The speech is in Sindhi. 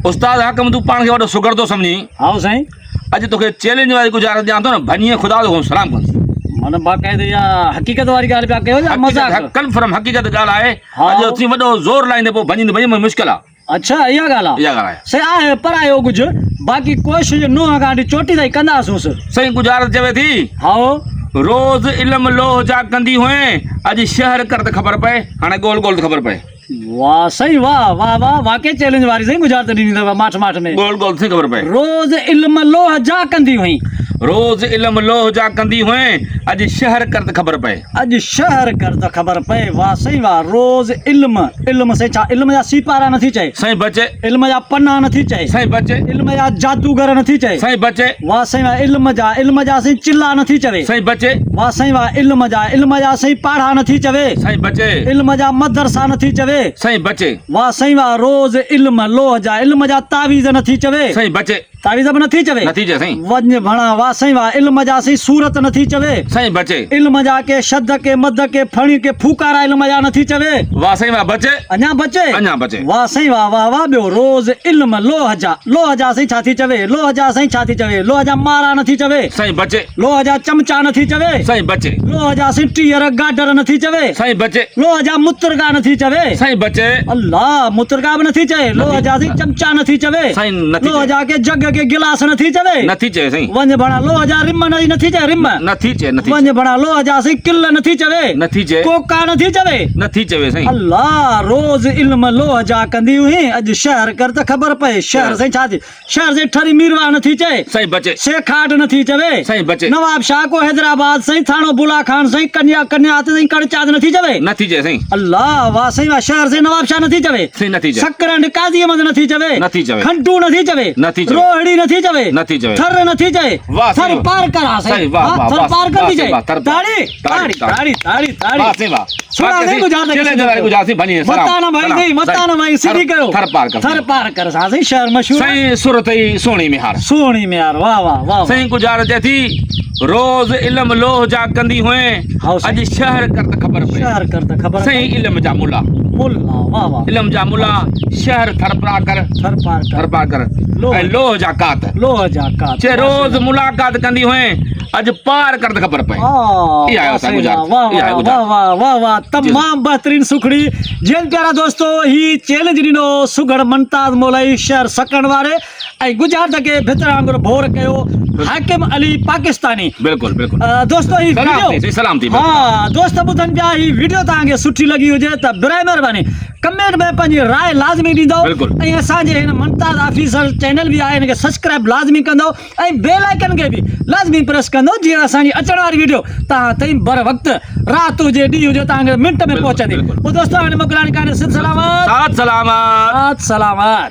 استاد حاڪم تون پاڻ کي وڏو سگهڙ ٿو سمجهين. هائو سائين. اڄ توکي چئلينج واري ڳجهارت ڏيان ٿو نه ڀڃين خدا جو سلام ڪندس. معنيٰ باقاعده اها حقيقت واري ڳالهه پيا ڪيو يا مذاق؟ ڪنفرم حقيقت ڳالهه آهي. اڄ اٿي وڏو زور لائيندي پوء ڀڃيندي ڀڃي مشڪل آ. اڇا اها ڳالهه آ. اها ڳالهه آهي. سائين آهي پرايو ڳجهه باقي ڪوشش نونهن کان وٺي چوٽي تائين ڪنداسونس. سائين ڳجهارت چوي ٿي. هائو. روز علم لوهه جا ڪندي هئين اڄ شهر ڪر ته خبر پئي هاڻي ڳول ڳول ته خبر پئي. واه سائين واه واه واه واقعي چئلينج واري سائين ڳجهارت ڏني اٿو ماٺ ماٺ ۾. ڳول ڳول ته خبر پئي. روز علم لوهه جا ڪندي هئين. روز علم لوهه جا ڪندي هئين اڄ شهر ڪر ته خبر پئي. اڄ شهر ڪر ته خبر پئي. واه سائين واه روز علم علم سائين ڇا علم جا سيپارا نٿي چئي. سائين بچي. علم جا پنا نٿي چئي. سائين بچي. علم جا جادوگر نٿي چئي. سائين بچي. واه سائين واه علم جا علم جا سائين چلا نٿي چوي. سائين بچي. واه سائين واه علم جا علم جا سائين پاڙها نٿي چوي. سائين بچي. علم جا مدرسا نٿي چوي. سائين بچي. واه سائين واه روز علم لوه جا علم جا تعويذ نٿي چوي. سائين بچي. تعويذ به نٿي چوي. نٿي چئي سائين. وڃ ڀڻا واه سائين واه علم جا سائين صورت نٿي چوي. سائين بچي. علم جا ڪي شد ڪي مد ڪي ڦڻي ڪي ڦوڪارا علم جا نٿي چوي. واه سائين واه بچي. اڃا بچي. اڃا بچي. واه سائين واه واه واه ٻيو روز علم لوه جا لوه جا سائين ڇا ٿي چوي لوه جا سائين ڇا ٿي چوي لوه جا مارا نٿي چوي. سائين بچي. لوه جا چمچا نٿي چوي. سائين بچي. لوه جا سائين ٽيئر گاڊر نٿي چوي. سائين بچي. لوه جا مترگا نٿي چوي. سائين بچي. الله مترگا به نٿي چئي. لوه جا سائين چمچا نٿي چوي. سائين نٿي چئي. لوه جا ڪي جڳ ڪي گلاس نٿي چوي. نٿي چئي سائين. وڃ ڀڻا لوه جا رم نٿي چئي رم. نٿي چئي نٿي. وڃ ڀڻا لوه جا سائين ڪل نٿي چوي. نٿي چئي. ڪوڪا نٿي چوي. نٿي چوي سائين. الله روز علم لوه جا ڪندي هئين اڄ شهر ڪر ته خبر پئي شهر سائين ڇا ٿي. شهر سائين ٺري ميرواهه نٿي چئي. سائين بچي. سيکاٽ نٿي چوي. سائين بچي. نواب شاهه ڪو حيدرآباد سائين ٿاڻو بولا خان سائين ڪنيا ڪنيات سائين ڪڙچات نٿي چوي. نٿي چئي سائين. الله واه سائين واه شهر سائين نواب شاهه نٿي چوي. سائين نٿي چئي. سڪرنڊ قاضي احمد نٿي چوي. نٿي چوي. کنڊو نٿي چوي. نٿي چوي. روهڙي نٿي چوي. نٿي چوي. ٿر نٿي چئي. واه ٿر سائين. پارڪر آ سائين واه واه ٿر واه پارڪر ٿي سائين چئي. واه ٿر تاڙي تاڙي تاڙي تاڙي تاڙي. واه سائين واه. سهڻا سائين ڳجهار ته چيلنج واري ڳجهار سائين ڀڃي سلام متان نه ڀائي سائين متان نه ڀائي سڌي ڪيو ٿر پار ڪر ٿر پار ڪر سائين شهر مشهور سائين سر تئي سهڻي ميهار سهڻي ميهار واه واه واه سائين ڳجهار چئي ٿي روز علم لوهه جا ڪندي هئين اڄ شهر ڪر ته خبر پئي شهر ڪر ته خبر سائين علم جا ملا ملا واه واه علم جا ملا شهر ٿر پار ڪر ٿر پار ڪر ٿر پار ڪر ۽ لوهه جا ڪات لوهه جا ڪات چي روز ملاقات ڪندي هئين اڄ پار ڪر ته خبر پئي. اها آهي اسان ڳجهارت. واه اها آهي ڳجهارت. واه واه واه تمام بهترين سکڙي جيئن پيارا دوستو هي چئلينج ڏنو سگهڙ ممتاز مولائي شهر سڪڻ واري ۽ ڳجهارت کي ڀتر وانگر ڀور ڪيو حاڪم علي پاڪستاني بلڪل بلڪل دوستو هي سلام ويڊيو ٿي سلام ٿي ها دوست ٻڌن پيا هي ويڊيو توهان کي سٺي لڳي هجي ته برائي مهرباني ڪمينٽ ۾ پنهنجي راء لازمي ڏيندو بلڪل ۽ اسان جي هن ممتاز آفيسر چينل به آهي هن کي سبسڪرائب لازمي ڪندو ۽ بيل آئيڪن کي به لازمي پريس ڪندو جيئن اسان جي اچڻ واري ويڊيو توهان تائين بر وقت رات هجي ڏينهن هجي توهان کي منٽ ۾ پهچندي. پوء دوستو هاڻي موڪلاڻي ڪهاڻي سنڌ سلامت ساٿ سلامت. ساٿ سلامت.